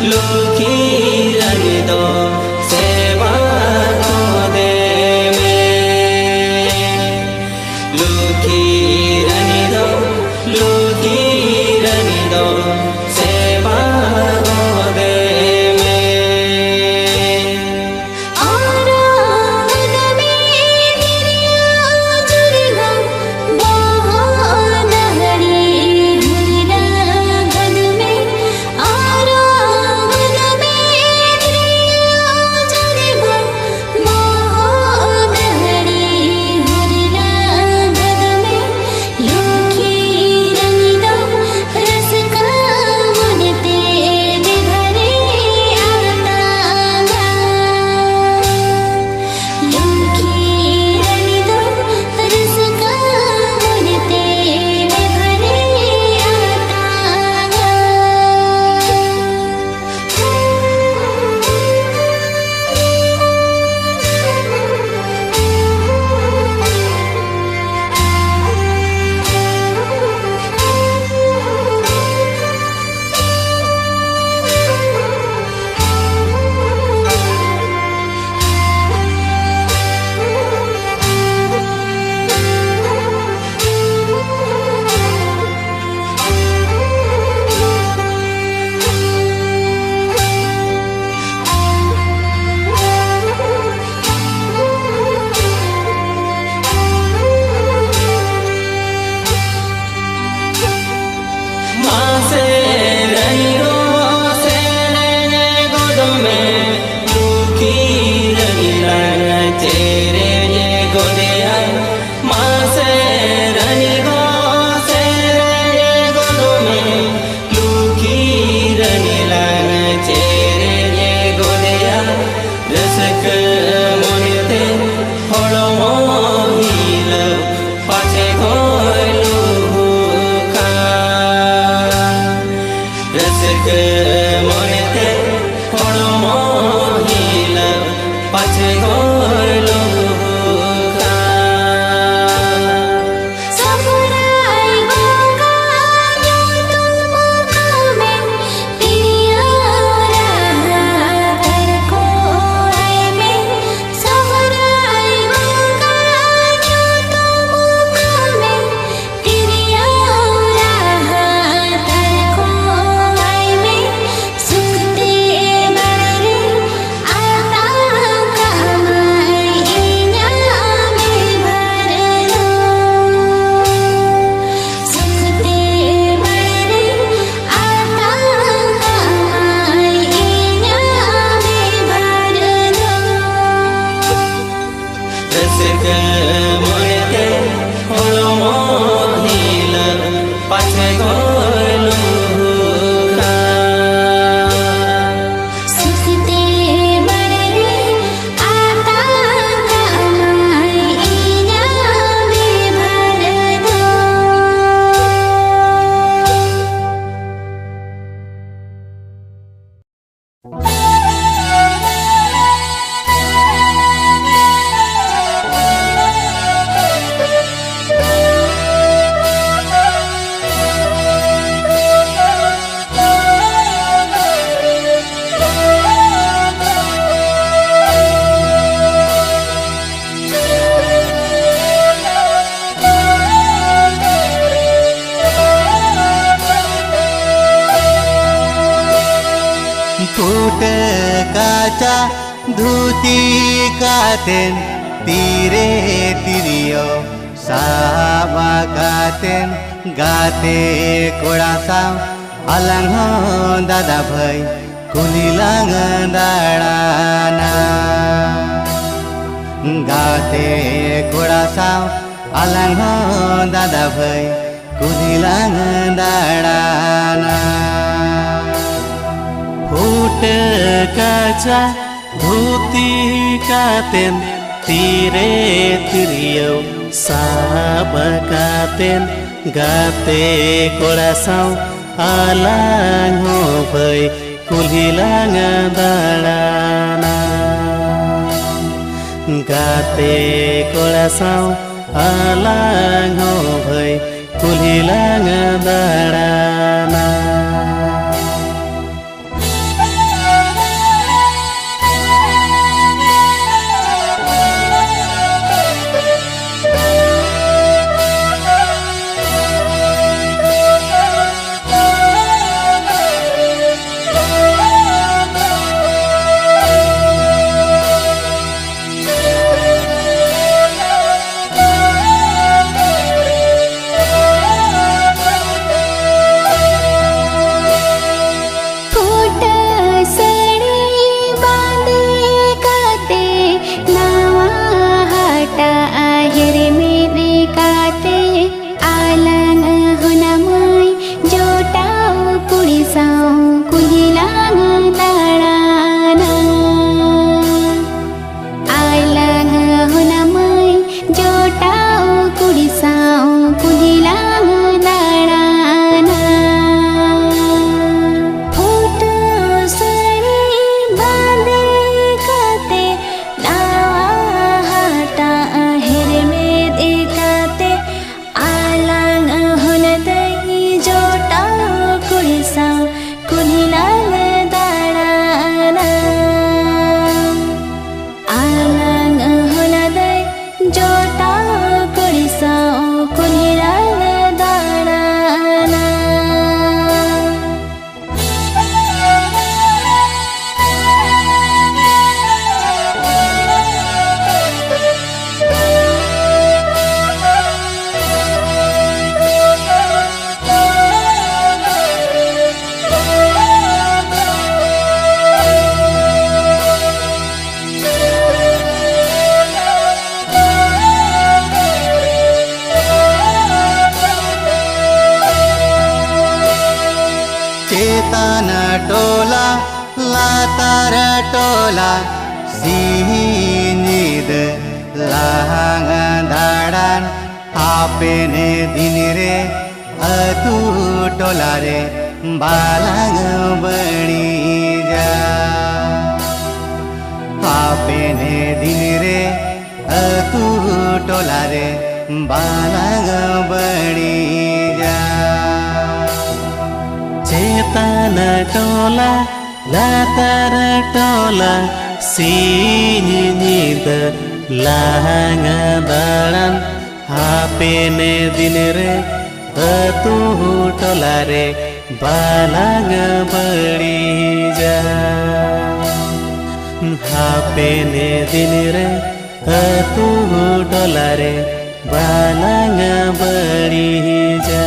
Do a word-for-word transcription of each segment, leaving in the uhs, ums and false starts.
ᱞᱩᱠᱷᱤ ᱨᱟᱱᱤ ᱫᱚ ᱥᱮᱵᱟ ᱜᱚᱫᱮ ᱢᱮ᱾ ᱞᱩᱠᱷᱤ ᱨᱟᱱᱤ ᱫᱚ, ᱞᱩᱠᱷᱤ ᱨᱟᱱᱤ ᱫᱚ ᱥᱮᱵᱟ ᱜᱚᱫᱮ ᱢᱮ᱾ ᱢᱟᱥᱮ ᱨᱟᱹᱱᱤ ᱜᱚ ᱥᱮᱨᱮᱧ ᱜᱚᱫ ᱢᱮ, ᱞᱩᱠᱷᱤ ᱨᱟᱹᱱᱤ ᱞᱟᱝ ᱪᱮᱨᱮᱧ ᱜᱚᱫᱮᱭᱟ᱾ ᱢᱟᱥᱮ ᱨᱟᱹᱱᱤ ᱜᱚ ᱥᱮᱨᱮᱧ ᱜᱚᱫ ᱢᱮ, ᱞᱩᱠᱷᱤ ᱨᱟᱹᱱᱤ ᱞᱟᱝ ᱪᱮᱨᱮᱧ ᱜᱚᱫᱮᱭᱟ᱾ ᱨᱟᱹᱥᱠᱟᱹ ᱢᱚᱱᱮᱛᱮ ᱦᱚᱲᱢᱚ ᱦᱤᱞᱟᱹᱣ ᱯᱟᱪᱷᱮ ᱜᱚᱭ ᱞᱩᱦᱩᱠᱟ᱾ ᱨᱟᱹᱥᱠᱟᱹ ᱢᱚᱱᱮᱛᱮ ᱦᱚᱲᱢᱚ ᱦᱤᱞᱟᱹᱣ ᱯᱟᱪᱷᱮ ᱜᱚᱭ ᱞᱩᱦᱩᱠᱟ᱾ ᱥᱚᱦᱨᱟᱭ ᱵᱚᱸᱜᱟ ᱧᱩᱛᱩᱢ ᱠᱚᱢᱮ ᱯᱤᱭᱟ᱾ ᱯᱷᱩᱴᱟᱹ ᱠᱟᱪᱟ ᱫᱷᱩᱛᱤ ᱠᱟᱛᱮᱱ, ᱛᱤᱨᱮ ᱛᱤᱨᱭᱳ ᱥᱟᱵ ᱠᱟᱛᱮᱱ, ᱜᱟᱛᱮ ᱠᱚᱲᱟ ᱥᱟᱶ ᱟᱞᱟᱝ ᱦᱚᱸ ᱫᱟᱫᱟ ᱵᱷᱟᱹᱭ ᱠᱩᱞᱦᱤ ᱞᱟᱝ ᱫᱟᱬᱟᱱᱟ᱾ ᱜᱟᱛᱮ ᱠᱚᱲᱟ ᱥᱟᱶ ᱟᱞᱟᱝ ᱦᱚᱸ ᱫᱟᱫᱟ ᱵᱷᱟᱹᱭ ᱠᱩᱞᱦᱤ ᱞᱟᱝ ᱫᱟᱬᱟᱱᱟ᱾ ᱯᱷᱩᱴᱟᱹ ᱠᱟᱪᱟ ᱫᱷᱩᱛᱤ ᱠᱟᱛᱮᱱ, ᱛᱤᱨᱮ ᱛᱤᱨᱭᱳ ᱥᱟᱵ ᱠᱟᱛᱮᱱ, ᱜᱟᱛᱮ ᱠᱚᱲᱟ ᱥᱟᱶ ᱟᱞᱟᱝ ᱦᱚᱸ ᱵᱷᱟᱹᱭ ᱠᱩᱞᱦᱤ ᱞᱟᱝ ᱫᱟᱬᱟᱱᱟ᱾ ᱜᱟᱛᱮ ᱠᱚᱲᱟ ᱥᱟᱶ ᱟᱞᱟᱝ ᱦᱚᱸ ᱵᱷᱟᱹᱭ ᱠᱩᱞᱦᱤ ᱞᱟᱝ ᱫᱟᱬᱟᱱᱟ᱾ ᱦᱟᱱᱟ ᱴᱚᱞᱟ ᱞᱟᱛᱟᱨ ᱴᱚᱞᱟ ᱥᱤᱧ ᱧᱤᱫᱟᱹ ᱞᱟᱝ ᱫᱟᱬᱟᱱ, ᱦᱟᱯᱮᱱ ᱫᱤᱱ ᱨᱮ ᱟᱹᱛᱩ ᱴᱚᱞᱟ ᱨᱮ ᱵᱟᱞᱟᱝ ᱵᱟᱹᱲᱤᱡᱟ᱾ ᱦᱟᱯᱮᱱ ᱫᱤᱱ ᱨᱮ ᱟᱹᱛᱩ ᱴᱚᱞᱟ ᱨᱮ ᱵᱟᱞᱟᱝ ᱵᱟᱹᱲᱤᱡᱟ᱾ ᱪᱮᱛᱟᱱ ᱴᱚᱞᱟ ᱞᱟᱛᱟᱨ ᱴᱚᱞᱟ ᱥᱤᱧ ᱧᱤᱫᱟᱹ ᱞᱟᱝ ᱫᱟᱬᱟᱱ, ᱦᱟᱯᱮᱱ ᱫᱤᱱ ᱨᱮ ᱟᱹᱛᱩ ᱴᱚᱞᱟ ᱨᱮ ᱵᱟᱞᱟᱝ ᱵᱟᱹᱲᱤᱡᱟ᱾ ᱦᱟᱯᱮᱱ ᱫᱤᱱ ᱨᱮ ᱟᱹᱛᱩ ᱴᱚᱞᱟ ᱨᱮ ᱵᱟᱞᱟᱝ ᱵᱟᱹᱲᱤᱡᱟ᱾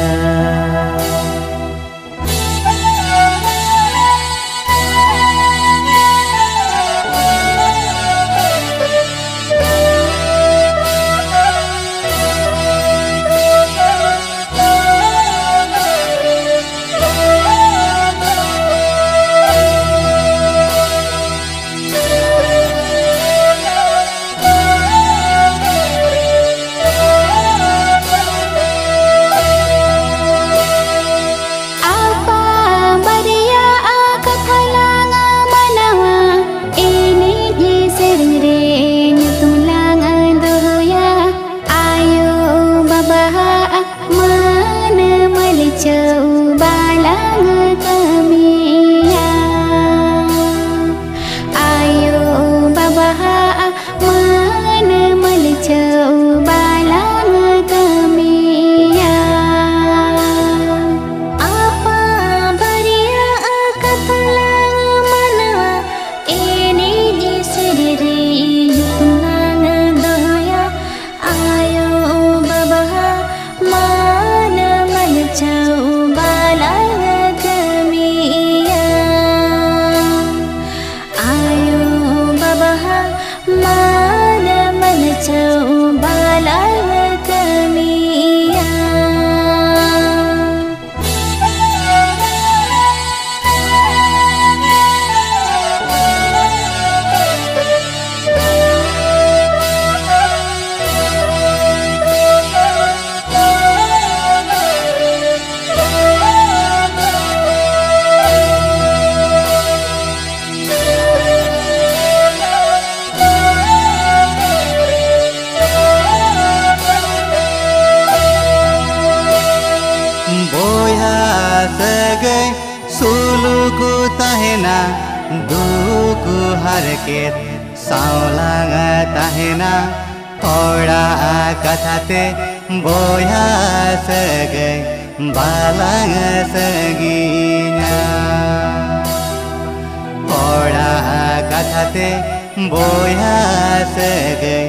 ᱠᱚ ᱛᱟᱦᱮᱱᱟ ᱫᱩᱠ ᱦᱟᱨᱠᱮᱛ ᱥᱟᱶ ᱞᱟᱝ ᱛᱟᱦᱮᱱᱟ᱾ ᱦᱚᱲᱟᱜ ᱠᱟᱛᱷᱟ ᱛᱮ ᱵᱚᱭᱦᱟ ᱥᱟᱹᱜᱟᱹᱭ ᱵᱟᱞᱟᱝ ᱥᱟᱺᱜᱤᱧᱟ᱾ ᱦᱚᱲᱟᱜ ᱠᱟᱛᱷᱟ ᱛᱮ ᱵᱚᱭᱦᱟ ᱥᱟᱹᱜᱟᱹᱭ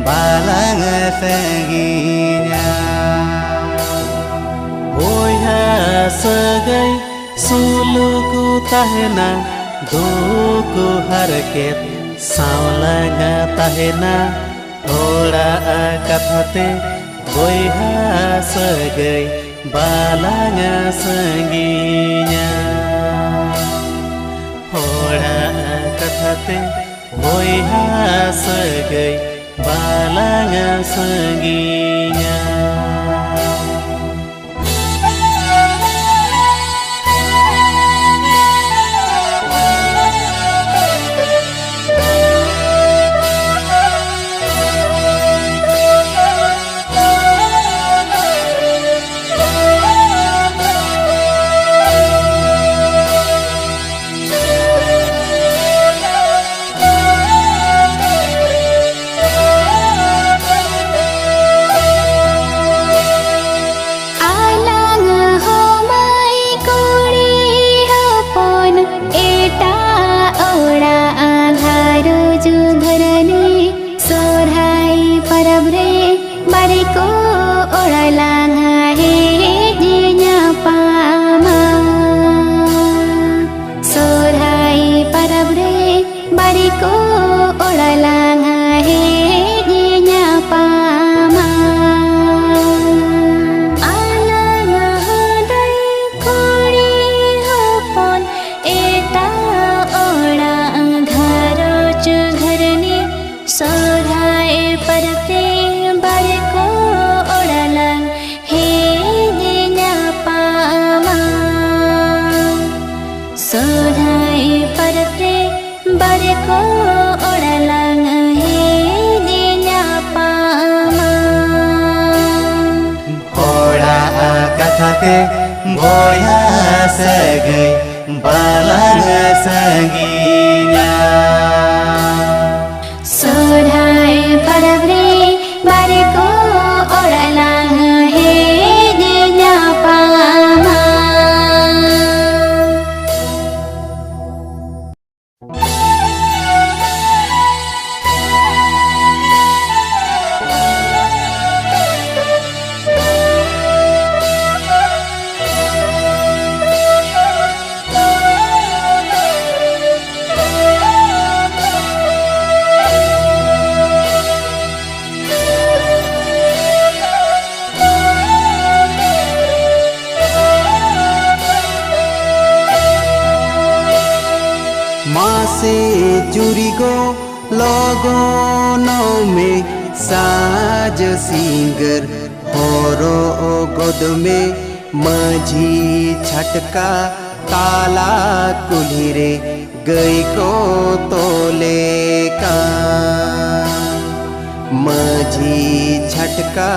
ᱵᱟᱞᱟᱝ ᱥᱟᱺᱜᱤᱧᱟ᱾ ᱵᱚᱭᱦᱟ ᱥᱟᱹᱜᱟᱹᱭ ᱥᱩᱞᱩᱠ ᱛᱟᱦᱮᱱᱟ, ᱫᱩᱠ ᱦᱟᱨᱠᱮᱛ ᱥᱟᱶ ᱞᱟᱝ ᱛᱟᱦᱮᱱᱟ᱾ ᱦᱚᱲᱟᱜ ᱠᱟᱛᱷᱟ ᱛᱮ ᱵᱚᱭᱦᱟ ᱥᱟᱹᱜᱟᱹᱭ ᱵᱟᱞᱟᱝ ᱥᱟᱺᱜᱤᱧᱟ᱾ ᱦᱚᱲᱟᱜ ᱠᱟᱛᱷᱟ ᱛᱮ ᱵᱚᱭᱦᱟ ᱥᱟᱹᱜᱟᱹᱭ ᱵᱟᱞᱟᱝ ᱥᱟᱺᱜᱤᱧᱟ᱾ ᱟᱞᱟᱝ ᱦᱚᱸ ᱢᱟᱹᱭ ᱠᱩᱲᱤ ᱦᱚᱯᱚᱱ ᱮᱴᱟᱜ ᱚᱲᱟᱜ ᱜᱷᱟᱨᱚᱸᱡᱽ ᱜᱷᱚᱨᱟᱱᱤ ᱥᱚᱨᱦᱟᱭ ᱯᱟᱨᱟᱵᱽ ᱨᱮ ᱵᱟᱨᱮ ᱠᱚ ᱚᱲᱟᱜ ᱞᱟᱝ ᱦᱮᱡ ᱧᱟᱯᱟᱢᱟ᱾ ᱥᱚᱨᱦᱟᱭ ᱯᱟᱨᱟᱵᱽ ᱨᱮ ᱵᱟᱨᱮ ᱠᱚ ᱚᱲᱟᱜ ᱞᱟᱝ ᱦᱮᱡ ᱧᱟᱯᱟᱢᱟ᱾ ᱟᱞᱟᱝ ᱦᱚᱸ ᱫᱟᱹᱭ ᱠᱩᱲᱤ ᱦᱚᱯᱚᱱ ᱮᱴᱟᱜ ᱚᱲᱟᱜ ᱜᱷᱟᱨᱚᱸᱡᱽ ᱜᱷᱟᱹᱨᱱᱤ ᱥᱚᱨᱦᱟᱭ ᱯᱟᱨᱟᱵᱽ ᱨᱮ ᱵᱟᱨᱮ ᱠᱚ ᱚᱲᱟᱜ ᱞᱟᱝ ᱦᱮᱡ ᱧᱟᱯᱟᱢᱟ᱾ ᱥᱚᱨᱦᱟᱭ ᱯᱟᱨᱟᱵᱽ ᱨᱮ ᱵᱟᱨᱮ ᱠᱚ ᱚᱲᱟᱜ ᱞᱟᱝ ᱦᱮᱡ ᱧᱟᱯᱟᱢᱟ᱾ ᱦᱚᱲᱟᱜ ᱠᱟᱛᱷᱟ ᱛᱮ ᱵᱚᱭᱦᱟ ᱥᱟᱹᱜᱟᱹᱭ ᱵᱟᱞᱟᱝ ᱥᱟᱺᱜᱤᱧᱟ᱾ ᱥᱚᱨᱦᱟᱭ ᱯᱚᱨᱚᱵᱽ ᱨᱮ ᱵᱟᱨᱮ ᱠᱚ ᱚᱲᱟᱜ ᱞᱟᱝ ᱦᱮᱡ ᱧᱟᱯᱟᱢᱟ᱾ ᱢᱟᱥᱮ ᱡᱩᱨᱤ ᱜᱚ ᱞᱚᱜᱚᱱᱚᱜ ᱢᱮ, ᱥᱟᱡᱽ ᱥᱤᱝᱜᱟᱹᱨ ᱦᱚᱨᱚᱜ ᱜᱚᱫ ᱢᱮ, ᱢᱟᱹᱡᱷᱤ ᱪᱷᱟᱴᱠᱟ ᱛᱟᱞᱟ ᱠᱩᱞᱦᱤ ᱨᱮ ᱜᱟᱹᱭ ᱠᱚ ᱛᱚᱞᱮ ᱠᱟᱱ᱾ ᱢᱟᱹᱡᱷᱤ ᱪᱷᱟᱴᱠᱟ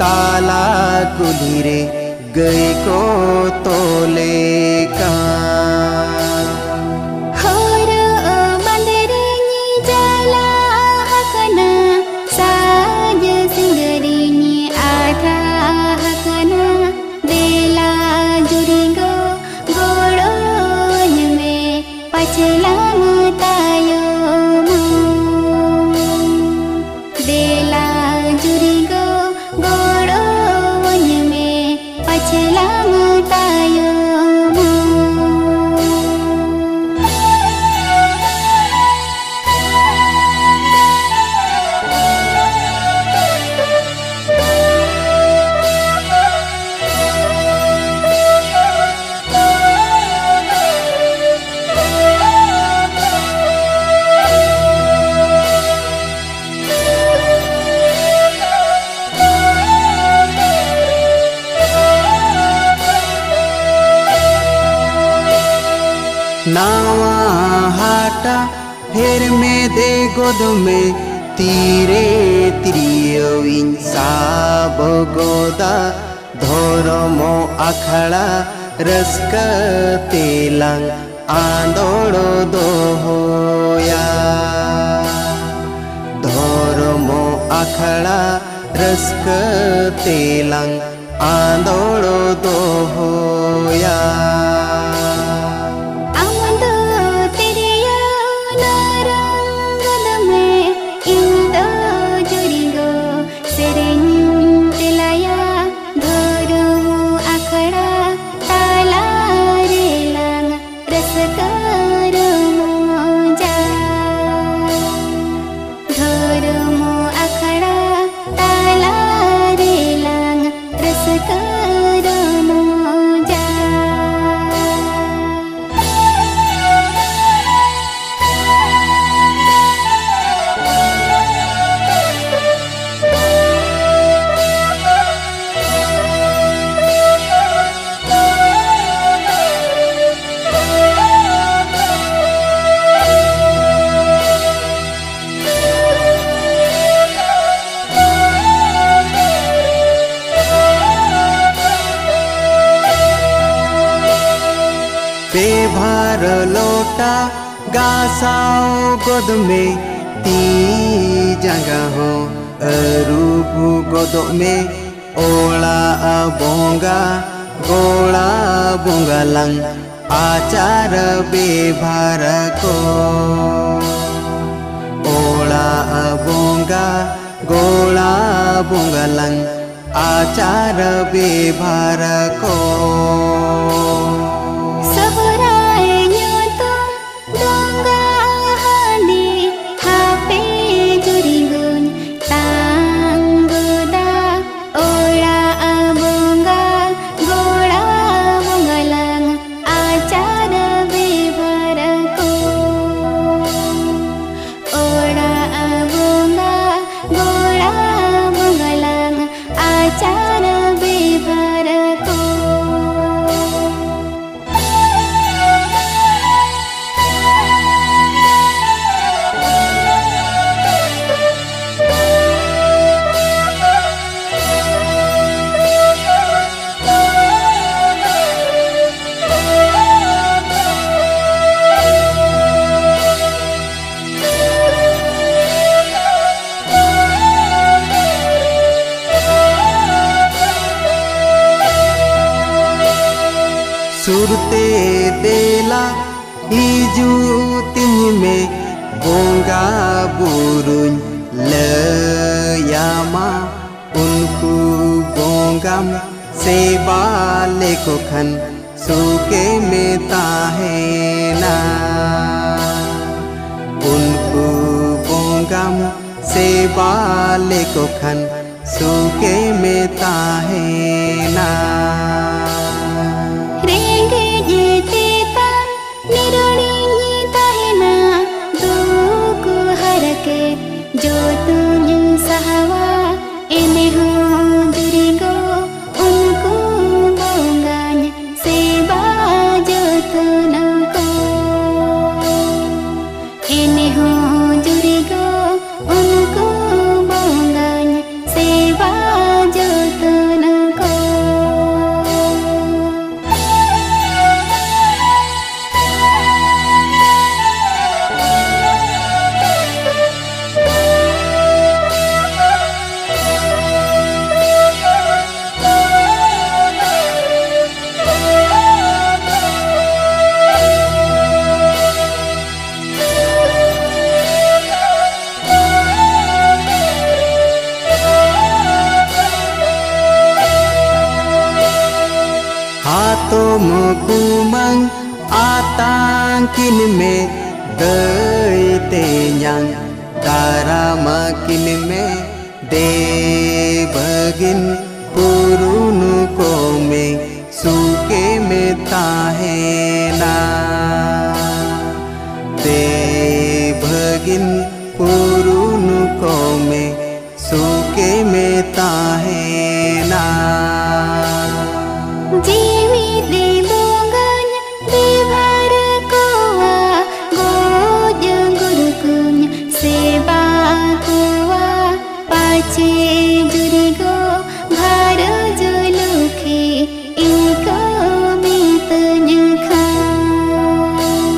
ᱛᱟᱞᱟ ᱠᱩᱞᱦᱤ ᱨᱮ ᱜᱟᱹᱭ ᱠᱚ ᱛᱚᱞᱮ ᱠᱟᱱ᱾ ᱦᱚᱨᱚᱜ ᱵᱟᱸᱫᱮ ᱨᱮᱧ ᱪᱟᱞᱟᱣ ᱟᱠᱟᱱᱟ, ᱥᱟᱡᱽ ᱥᱤᱸᱜᱟᱹᱨᱤᱧ ᱟᱴᱷᱟ ᱟᱠᱟᱱᱟ, ᱫᱮᱞᱟ ᱡᱩᱨᱤ ᱜᱚ ᱜᱚᱲᱚᱧ ᱢᱮ, ᱯᱟᱪᱷᱞᱟᱢ ᱛᱟᱭᱚᱢᱟ᱾ ᱫᱮᱞᱟ ᱡᱩᱨᱤ ᱜᱚ ᱜᱚᱲᱚᱧ ᱢᱮ, ᱯᱟᱪᱷᱞᱟᱢ ᱛᱟᱭᱚᱢᱟ᱾ ᱱᱟᱣᱟ ᱦᱟᱴᱟᱜ ᱦᱮᱨᱢᱮᱫ ᱜᱚᱫ ᱢᱮ, ᱛᱤᱨᱮ ᱛᱤᱨᱭᱳᱣᱤᱧ ᱥᱟᱵ ᱜᱚᱫᱟ, ᱫᱷᱚᱨᱚᱢ ᱟᱠᱷᱲᱟ ᱨᱟᱹᱥᱠᱟᱹ ᱛᱮᱞᱟᱝ ᱟᱸᱫᱳᱲ ᱫᱚᱦᱚᱭᱟ᱾ ᱫᱷᱚᱨᱢᱚ ᱟᱠᱷᱲᱟ ᱨᱟᱹᱥᱠᱟᱹ ᱛᱮᱞᱟᱝ ᱟᱸᱫᱳᱲ ᱫᱚᱦᱚᱭᱟ᱾ ᱟᱢ ᱫᱚ ᱛᱤᱨᱭᱳ ᱱᱟᱨᱟᱝ ᱜᱚᱫ ᱢᱮ, ᱤᱧ ᱫᱚ ᱡᱩᱨᱤ ᱜᱚ ᱥᱮᱨᱮᱧ ᱛᱮᱞᱟᱭᱟ᱾ ᱫᱷᱚᱨᱢᱚ ᱟᱠᱷᱲᱟ ᱛᱟᱞᱟ ᱨᱮᱞᱟᱝ ᱨᱟᱹᱥᱠᱟᱹ ᱨᱚᱢᱚᱡᱟ᱾ ᱫᱷᱚᱨᱢᱚ ᱟᱠᱷᱲᱟ ᱛᱟᱞᱟ ᱨᱮᱞᱟᱝ ᱨᱟᱹᱥᱠᱟᱹ ᱨᱚᱢᱚᱡᱟ᱾ ᱯᱮ ᱵᱷᱟᱨ ᱞᱚᱴᱟ ᱜᱟᱥᱟᱣ ᱜᱚᱫ ᱢᱮ, ᱛᱤ ᱡᱟᱸᱜᱟ ᱦᱚᱸ ᱟᱹᱨᱩᱵ ᱜᱚᱫᱚᱜ ᱢᱮ᱾ ᱚᱲᱟᱜ ᱵᱚᱸᱜᱟ ᱜᱚᱲᱟ ᱵᱚᱸᱜᱟ ᱞᱟᱝ ᱟᱪᱟᱨ ᱵᱮᱵᱷᱟᱨ ᱠᱚ᱾ ᱚᱲᱟᱜ ᱵᱚᱸᱜᱟ ᱜᱚᱲᱟ ᱵᱚᱸᱜᱟ ᱞᱟᱝ ᱟᱪᱟᱨ ᱵᱮᱵᱷᱟᱨ ᱠᱚ᱾ ᱥᱚᱦᱨᱟᱭ ᱧᱩᱛᱩᱢ ᱵᱚᱸᱜᱟ ᱦᱟᱺᱰᱤ ᱦᱟᱯᱮ ᱡᱩᱨᱤ ᱜᱚᱧ ᱛᱟᱝ ᱜᱚᱫᱟ᱾ ᱚᱲᱟᱜ ᱵᱚᱸᱜᱟ ᱜᱚᱲᱟ ᱵᱚᱸᱜᱟ ᱞᱟᱝ ᱟᱪᱟᱨ ᱵᱮᱵᱷᱟᱨ ᱠᱚ᱾ ᱚᱲᱟᱜ ᱵᱚᱸᱜᱟ ᱜᱚᱲᱟ ᱵᱚᱸᱜᱟ ᱞᱟᱝ ᱟᱪᱟᱨ ᱵᱮᱵᱷᱟᱨ ᱠᱚ᱾ ᱛᱮ ᱫᱮᱞᱟ ᱦᱤᱡᱩᱜ ᱛᱤᱧ ᱢᱮ, ᱵᱚᱸᱜᱟ ᱵᱩᱨᱩᱧ ᱞᱟᱹᱭᱟᱢᱟ᱾ ᱩᱱᱠᱩ ᱵᱚᱸᱜᱟᱢ ᱥᱮᱵᱟ ᱞᱮᱠᱚ ᱠᱷᱟᱱ ᱥᱩᱠᱮᱢ ᱛᱟᱦᱮᱱᱟ᱾ ᱩᱱᱠᱩ ᱵᱚᱸᱜᱟᱢ ᱥᱮᱵᱟ ᱞᱮᱠᱚ ᱠᱷᱟᱱ ᱥᱩᱠᱮᱢ ᱛᱟᱦᱮᱱᱟ᱾ ᱨᱮᱸᱜᱮᱡ ᱛᱮᱛᱟᱝ ᱱᱤᱨᱚᱲᱤᱧ ᱛᱟᱦᱮᱱᱟ, ᱫᱩᱠ ᱦᱟᱨᱠᱮᱛ ᱡᱚᱛᱚᱧ ᱥᱟᱦᱟᱣᱟ᱾ ᱮᱱᱮᱦᱚᱸ ᱡᱩᱨᱤ ᱜᱚ ᱩᱱᱠᱩ ᱵᱚᱸᱜᱟᱧ ᱥᱮᱵᱟ ᱡᱚᱛᱚᱱ ᱠᱚ᱾ ᱮᱱᱮᱦᱚᱸ ᱡᱩᱨᱤ ᱜᱚ ᱩᱱᱠᱩ ᱵᱚᱸᱜᱟᱧ ᱥᱮᱵᱟ ᱡᱚᱛᱚᱱ ᱠᱚ᱾ ᱦᱟᱛᱚᱢ ᱠᱩᱢᱟᱹᱝ ᱟᱛᱟᱝ ᱠᱤᱱ ᱢᱮ, ᱫᱟᱹᱭ ᱛᱮᱧᱟᱝ ᱫᱟᱨᱟᱢ ᱠᱤᱱ ᱢᱮ᱾ ᱫᱮ ᱵᱷᱟᱹᱜᱤᱱ ᱯᱩᱨᱩᱱ ᱠᱚᱢᱮ, ᱥᱩᱠᱮᱢ ᱛᱟᱦᱮᱱᱟ᱾ ᱫᱮ ᱵᱷᱟᱹᱜᱤᱱ ᱯᱩᱨᱩᱱ ᱠᱚᱢᱮ, ᱥᱩᱠᱮᱢ ᱛᱟᱦᱮᱱᱟ᱾ ᱡᱤᱣᱤ ᱨᱮ ᱵᱚᱸᱜᱟᱧ ᱵᱮᱵᱷᱟᱨ ᱠᱚᱣᱟ, ᱜᱚᱡ ᱜᱩᱨ ᱠᱚᱧ ᱥᱮᱵᱟ ᱠᱚᱣᱟ᱾ ᱯᱟᱪᱷᱮ ᱡᱩᱨᱤ ᱜᱚ ᱜᱷᱟᱨᱚᱸᱡᱽ ᱞᱩᱠᱷᱤ ᱤᱧ ᱠᱚ ᱢᱤᱛᱟᱹᱧ ᱠᱷᱟᱱ᱾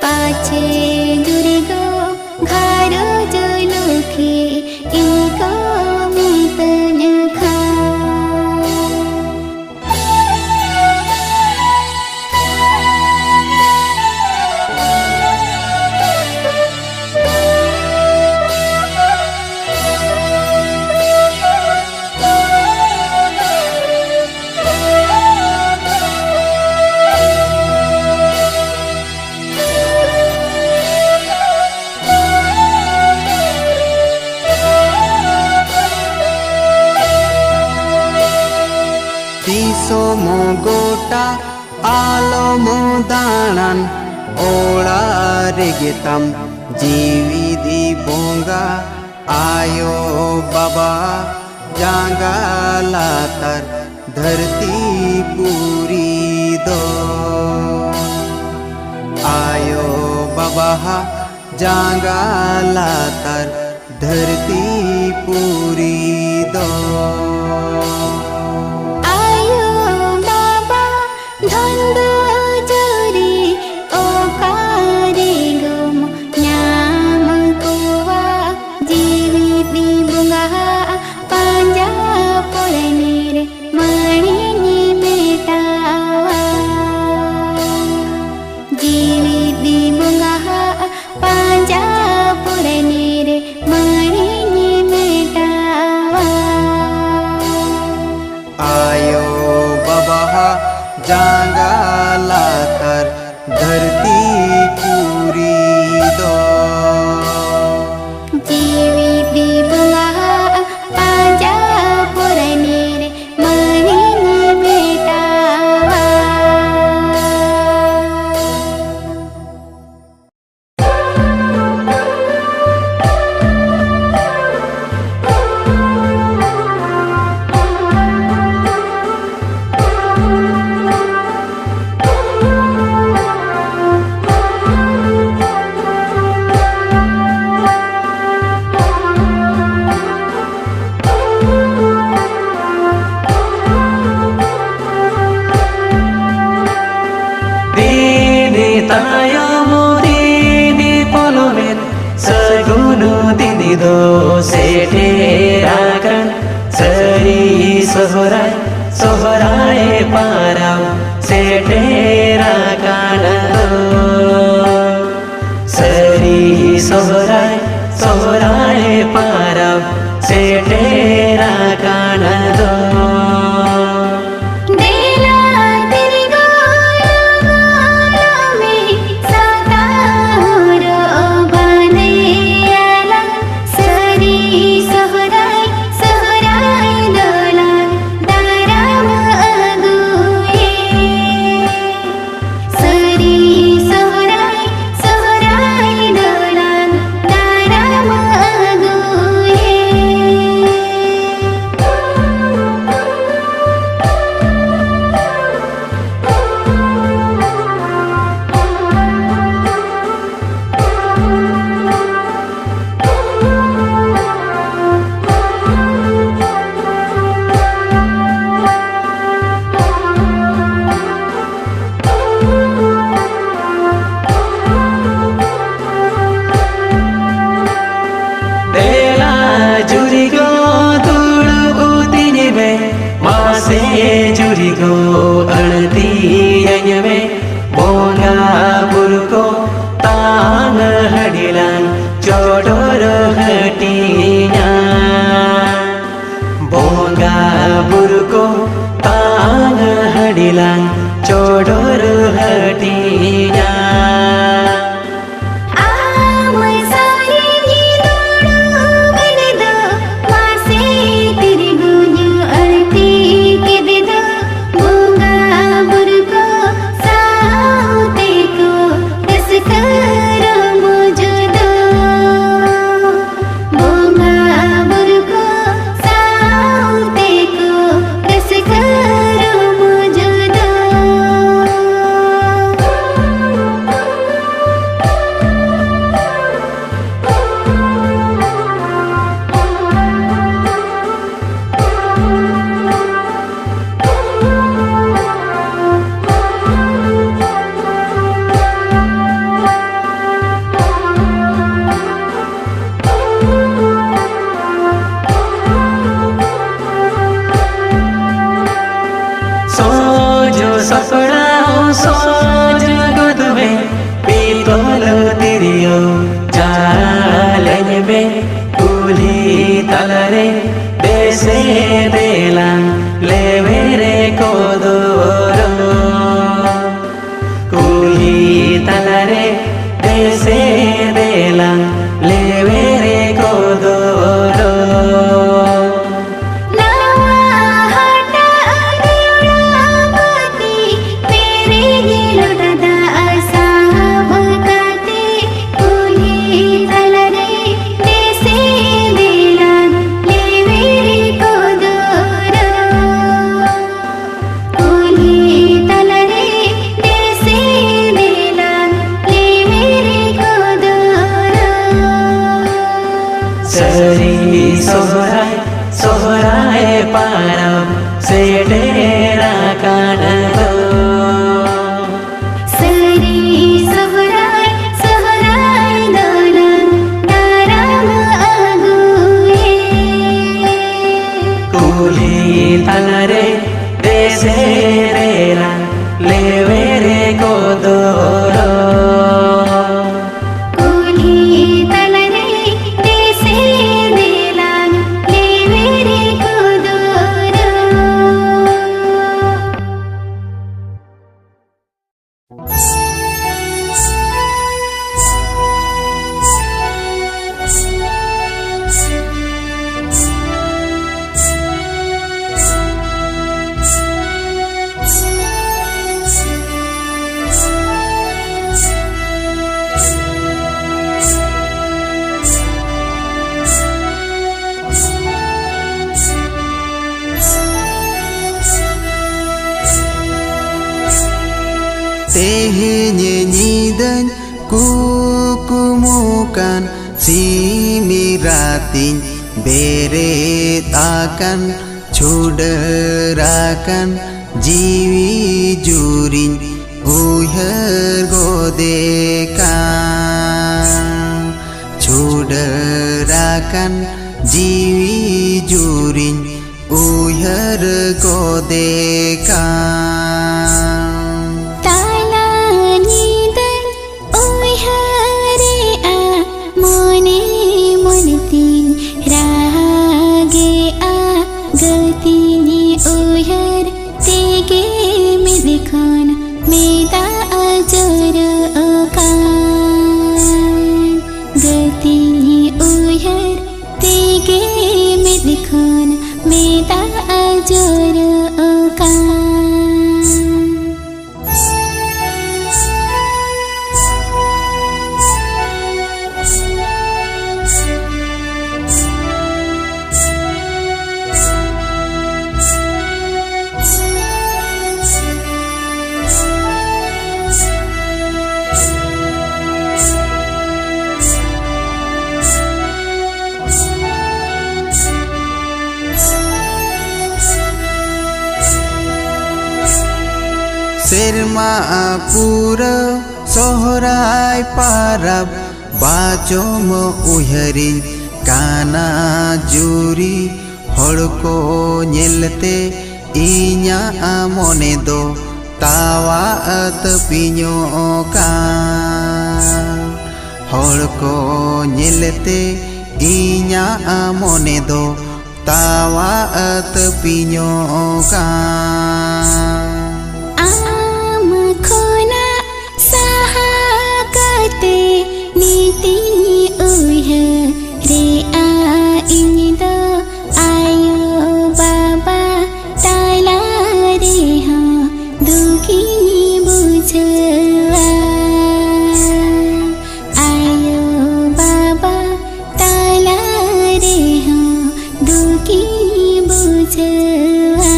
ᱯᱟᱪᱷᱮ ᱡᱩᱨᱤ ᱜᱚ ᱜᱷᱟᱨᱚᱸᱡᱽ ᱞᱩᱠᱷᱤ ᱤᱧ ᱠᱚ ᱢᱤᱛᱟᱹᱧ ᱠᱷᱟᱱ᱾ ᱟᱞᱚᱢ ᱜᱚᱴᱟ, ᱟᱞᱚᱢ ᱫᱟᱬᱟᱱ, ᱚᱲᱟᱜ ᱨᱮᱜᱮ ᱛᱟᱢ ᱡᱤᱣᱤ ᱫᱤ ᱵᱚᱸᱜᱟ᱾ ᱟᱭᱳ ᱵᱟᱵᱟ ᱡᱟᱸᱜᱟ ᱞᱟᱛᱟᱨ ᱫᱷᱟᱹᱨᱛᱤ ᱯᱩᱨᱤ ᱫᱚ᱾ ᱟᱭᱳ ᱵᱟᱵᱟ ᱡᱟᱸᱜᱟ ᱞᱟᱛᱟᱨ ᱫᱷᱟᱹᱨᱛᱤ ᱯᱩᱨᱤ ᱫᱚ᱾ ᱟᱭᱳ ᱵᱟᱵᱟ ᱫᱷᱚᱱ ᱫᱩᱨᱤ ᱚᱠᱟ ᱨᱮᱜᱚᱢ ᱧᱟᱢ ᱠᱚᱣᱟ? ᱡᱤᱣᱤ ᱫᱤ ᱵᱚᱸᱜᱟ ᱯᱟᱸᱡᱟ ᱯᱚᱲᱱᱤ ᱨᱮ ᱢᱟᱹᱲᱤᱧ ᱢᱮᱴᱟᱣᱟ᱾ ᱡᱤᱣᱤ ᱫᱤ ᱵᱚᱸᱜᱟ ᱯᱟᱸᱡᱟ ᱯᱚᱲᱱᱤ ᱨᱮ ᱢᱟᱹᱲᱤᱧ ᱢᱮᱴᱟᱣᱟ᱾ ᱟᱭᱳ ᱵᱟᱵᱟ ᱡᱟᱸᱜᱟ ᱞᱟᱛᱟᱨ ᱫᱷᱟᱹᱨᱛᱤ ᱯᱩᱨᱤ ᱫᱚ᱾ ᱡᱤᱣᱤ ᱫᱤ ᱵᱚᱸᱜᱟ ᱯᱟᱸᱡᱟ ᱯᱚᱲᱱᱤ ᱨᱮ ᱢᱟᱹᱲᱤᱧ ᱢᱮᱴᱟᱣᱟ᱾ ᱫᱤᱱᱤ ᱛᱟᱭᱚᱢ ᱫᱤᱱᱤ ᱯᱚᱞᱚᱢᱮᱱ, ᱥᱟᱹᱜᱩᱱ ᱫᱤᱱᱤ ᱫᱚ ᱥᱮᱴᱮᱨ ᱟᱠᱟᱱ᱾ ᱥᱟᱹᱨᱤ ᱥᱚᱦᱨᱟᱭ, ᱥᱚᱦᱨᱟᱭ ᱯᱟᱨᱟᱵᱽ ᱥᱮᱴᱮᱨ ᱟᱠᱟᱱ ᱫᱚ᱾ ᱥᱟᱹᱨᱤ ᱥᱚᱦᱨᱟᱭ, ᱥᱚᱦᱨᱟᱭ ᱯᱟᱨᱟᱵᱽ ᱥᱮᱴᱮᱨ ᱟᱠᱟᱱ ᱫᱚ᱾ ᱫᱮᱞᱟ ᱫᱮᱞᱟ ᱜᱚᱲᱚ ᱜᱚᱲᱚ ᱢᱮ, ᱥᱟᱶᱛᱟ ᱦᱚᱨᱚᱜ ᱵᱟᱸᱫᱮ ᱟᱞᱟᱝ᱾ ᱥᱟᱹᱨᱤ ᱥᱚᱦᱨᱟᱭ, ᱥᱚᱦᱨᱟᱭ ᱫᱚᱞᱟᱝ ᱫᱟᱨᱟᱢ ᱟᱹᱜᱩ᱾ ᱛᱮᱦᱮᱧ ᱧᱤᱫᱟᱹᱧ ᱠᱩᱠᱢᱩ ᱠᱟᱱ, ᱥᱤᱧ ᱨᱟᱛᱤᱧ ᱵᱮᱨᱮᱫ ᱟᱠᱟᱱ, ᱪᱷᱩᱰᱟᱹᱨ ᱟᱠᱟᱱ ᱡᱤᱣᱤ ᱡᱩᱨᱤᱧ ᱩᱭᱦᱟᱹᱨ ᱜᱚᱫᱮ ᱠᱟᱱ, ᱪᱷᱩᱰᱟᱹᱨ ᱟᱠᱟᱱ ᱡᱤᱣᱤ ᱡᱩᱨᱤᱧ ᱩᱭᱦᱟᱹᱨ ᱜᱚᱫᱮ ᱠᱟᱱ᱾ ᱛᱟᱞᱟ ᱧᱤᱫᱟᱹᱧ ᱩᱭᱦᱟᱹᱨᱮᱜᱼᱟ, ᱢᱚᱱᱮ ᱢᱚᱱᱮ ᱛᱤᱧ ᱨᱟᱜᱮᱜᱼᱟ, ᱜᱟᱹᱛᱤᱧ ᱩᱭᱦᱟᱹᱨ ᱛᱮᱜᱮ ᱢᱮᱫ ᱠᱷᱚᱱ ᱢᱮᱫ ᱫᱟᱜ ᱡᱚᱨᱚᱜ ᱠᱟᱱ᱾ ᱜᱟᱹᱛᱤᱧ ᱩᱭᱦᱟᱹᱨ ᱛᱮᱜᱮ ᱢᱮᱫ ᱠᱷᱚᱱ ᱢᱮᱫ ᱫᱟᱜ ᱡᱚᱨᱚᱜ ᱠᱟᱱ᱾ ᱥᱮᱨᱢᱟ ᱯᱩᱨᱟᱹᱣ ᱥᱚᱦᱨᱟᱭ ᱯᱟᱨᱟᱵᱽ, ᱵᱟᱪᱚᱢ ᱩᱭᱦᱟᱹᱨᱤᱧ ᱠᱟᱱᱟ ᱡᱩᱨᱤ᱾ ᱦᱚᱲ ᱠᱚ ᱧᱮᱞᱛᱮ ᱤᱧᱟᱹᱜ ᱢᱚᱱᱮ ᱫᱚ ᱛᱟᱣᱟ ᱛᱟᱹᱯᱤᱧᱚᱜ ᱠᱟᱱ᱾ ᱦᱚᱲ ᱠᱚ ᱧᱮᱞᱛᱮ ᱤᱧᱟᱹᱜ ᱢᱚᱱᱮ ᱫᱚ ᱛᱟᱣᱟ ᱛᱟᱹᱯᱤᱧᱚᱜ ᱠᱟᱱ᱾ ᱟᱢ ᱠᱷᱚᱱᱟᱜ ᱥᱟᱦᱟ ᱠᱟᱛᱮ ᱱᱤᱛᱤᱧ ᱩᱭᱦᱟᱹᱨᱮᱜᱼᱟ ᱤᱧ ᱫᱚ᱾ ᱟᱭᱳ ᱵᱟᱵᱟ ᱛᱟᱞᱟ ᱨᱮᱦᱚᱸ ᱫᱩᱠᱤᱧ ᱵᱩᱡᱷᱟᱹᱣᱟ᱾ ᱟᱭᱳ ᱵᱟᱵᱟ ᱛᱟᱞᱟ ᱨᱮᱦᱚᱸ ᱫᱩᱠᱤᱧ ᱵᱩᱡᱷᱟᱹᱣᱟ᱾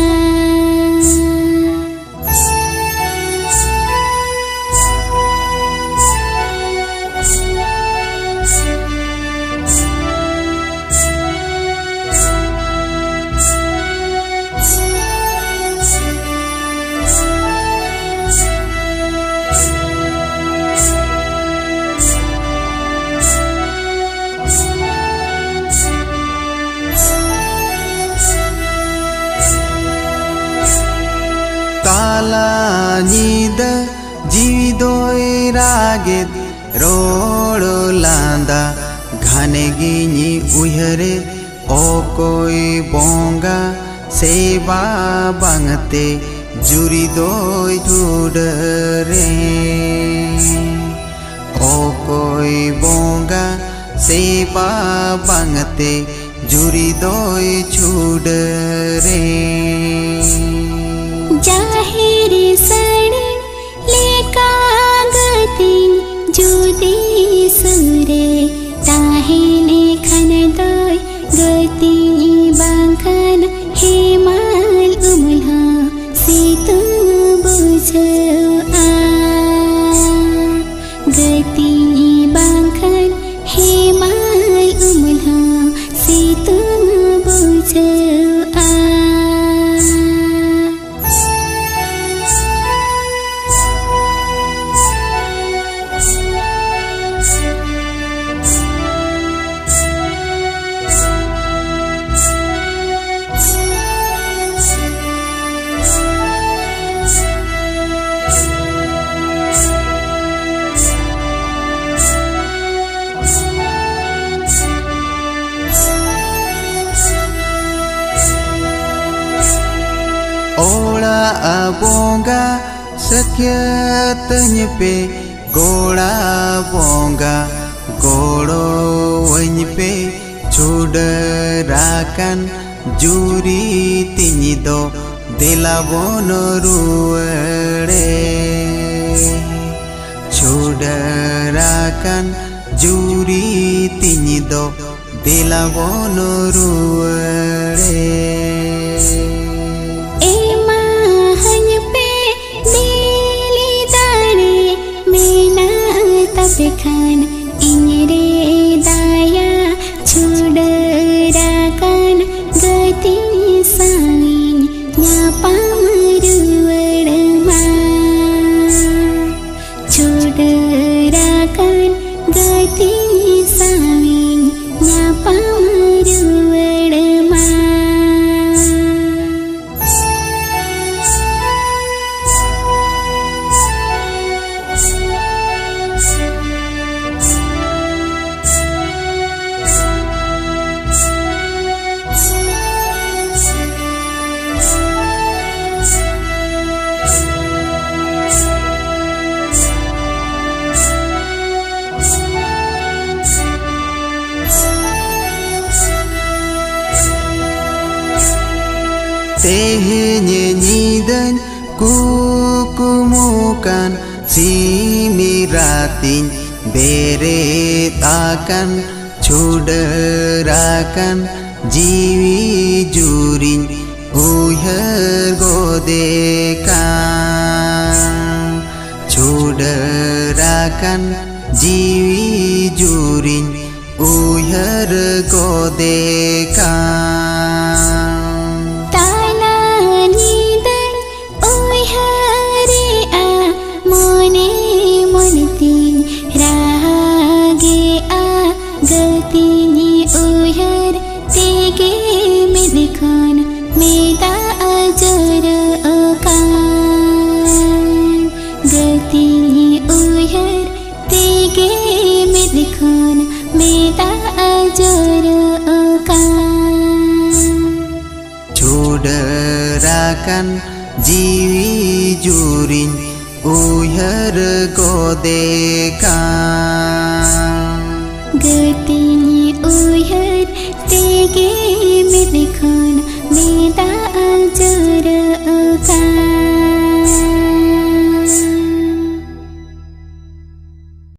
ᱧᱤᱫᱟᱹ ᱡᱤᱣᱤ ᱫᱚᱭ ᱨᱟᱜᱮᱫ, ᱨᱚᱲ ᱞᱟᱸᱫᱟ ᱜᱷᱟᱱᱮ ᱜᱤᱧ ᱩᱭᱦᱟᱹᱨᱮᱫ, ᱚᱠᱚᱭ ᱵᱚᱸᱜᱟ ᱥᱮᱵᱟ ᱵᱟᱝᱛᱮ ᱡᱩᱨᱤ ᱫᱚᱭ ᱪᱷᱩᱰᱟᱹᱨᱮ᱾ ᱚᱠᱚᱭ ᱵᱚᱸᱜᱟ ᱥᱮᱵᱟ ᱵᱟᱝᱛᱮ ᱡᱩᱨᱤ ᱫᱚᱭ ᱪᱷᱩᱰᱟᱹᱨᱮ᱾ ᱡᱟᱦᱮᱨ ᱥᱟᱹᱲᱤᱢ ᱞᱮᱠᱟ ᱜᱟᱹᱛᱤᱧ ᱡᱩᱫᱤ ᱥᱩᱨ ᱨᱮ ᱛᱟᱦᱮᱱ ᱠᱷᱟᱱ ᱫᱚᱭ ᱜᱟᱹᱛᱤᱧ, ᱵᱟᱝᱠᱷᱟᱱ ᱦᱮᱢᱟᱞ ᱩᱢᱩᱞ ᱦᱚᱸ ᱥᱤᱛᱩᱝ ᱵᱩᱡᱷᱟᱹᱜᱼᱟ᱾ ᱜᱟᱹᱛᱤᱧ ᱵᱟᱝᱠᱷᱟᱱ ᱦᱮᱢᱟᱞ ᱩᱢᱩᱞ ᱦᱚᱸ ᱥᱤᱛᱩᱝ ᱵᱩᱡᱷᱟᱹᱜᱼᱟ᱾ ᱚᱲᱟᱜ ᱵᱚᱸᱜᱟ ᱥᱟᱹᱠᱷᱭᱟᱹᱛᱟᱹᱧ ᱯᱮ, ᱜᱚᱲᱟ ᱵᱚᱸᱜᱟ ᱜᱚᱲᱚᱣᱟᱹᱧ ᱯᱮ, ᱪᱷᱩᱰᱟᱹᱨ ᱟᱠᱟᱱ ᱡᱩᱨᱤ ᱛᱤᱧ ᱫᱚ ᱫᱮᱞᱟ ᱵᱚᱱ ᱨᱩᱣᱟᱹᱲᱮ᱾ ᱪᱷᱩᱰᱟᱹᱨ ᱟᱠᱟᱱ ᱡᱩᱨᱤ ᱛᱤᱧ ᱫᱚ ᱫᱮᱞᱟ ᱵᱚᱱ ᱨᱩᱣᱟᱹᱲᱮ᱾ ᱮᱢᱟᱦᱟᱹᱧ ᱯᱮ ᱫᱤᱞᱤ ᱫᱟᱲᱮ, ᱢᱮᱱᱟᱜ ᱛᱟᱯᱮ ᱠᱷᱟᱱ ᱤᱧ ᱨᱮ ᱫᱟᱭᱟ, ᱪᱷᱩᱰᱟᱹᱨ ᱟᱠᱟᱱ ᱜᱟᱹᱛᱤᱧ ᱥᱟᱶᱤᱧ ᱧᱟᱯᱟᱢ ᱨᱩᱣᱟᱹᱲ ᱢᱟ᱾ ᱪᱷᱩᱰᱟᱹᱨ ᱟᱠᱟᱱ ᱜᱟᱹᱛᱤᱧ ᱥᱟᱶᱤᱧ ᱧᱟᱯᱟᱢ ᱨᱩᱣᱟᱹᱲ ᱢᱟ᱾ ᱛᱮᱦᱮᱧ ᱧᱤᱫᱟᱹᱧ ᱠᱩᱠᱢᱩ ᱠᱟᱱ, ᱥᱤᱧ ᱨᱟᱛᱤᱧ ᱵᱮᱨᱮᱫ ᱟᱠᱟᱱ, ᱪᱷᱩᱰᱟᱹᱨ ᱟᱠᱟᱱ ᱡᱤᱣᱤ ᱡᱩᱨᱤᱧ ᱩᱭᱦᱟᱹᱨ ᱜᱚᱫᱮ ᱠᱟᱱ᱾ ᱪᱷᱩᱰᱟᱹᱨ ᱟᱠᱟᱱ ᱡᱤᱣᱤ ᱡᱩᱨᱤᱧ ᱩᱭᱦᱟᱹᱨ ᱜᱚᱫᱮ ᱠᱟᱱ᱾ ᱛᱟᱞᱟ ᱧᱤᱫᱟᱹᱧ ᱩᱭᱦᱟᱹᱨᱮᱜᱼᱟ, ᱢᱚᱱᱮ ᱢᱚᱱᱮ ᱛᱤᱧ ᱨᱟᱜᱮᱜᱼᱟ᱾ ᱜᱟᱹᱛᱤᱧ ᱩᱭᱦᱟᱹᱨ ᱛᱮᱜᱮ ᱢᱮᱫ ᱠᱷᱚᱱ ᱢᱮᱫ ᱫᱟᱜ ᱡᱚᱨᱚᱜ ᱠᱟᱱ᱾ ᱜᱟᱹᱛᱤᱧ ᱩᱭᱦᱟᱹᱨ ᱛᱮᱜᱮ ᱢᱮᱫ ᱠᱷᱚᱱ ᱢᱮᱫ ᱫᱟᱜ ᱡᱚᱨᱚᱜ ᱠᱟᱱ᱾ ᱪᱷᱩᱰᱟᱹᱨ ᱟᱠᱟᱱ ᱡᱤᱣᱤ ᱡᱩᱨᱤᱧ ᱩᱭᱦᱟᱹᱨ ᱜᱚᱫᱮ ᱠᱟᱱ᱾ ᱜᱟᱹᱛᱤᱧ ᱩᱭᱦᱟᱹᱨ ᱛᱮᱜᱮ ᱢᱮᱫ ᱠᱷᱚᱱ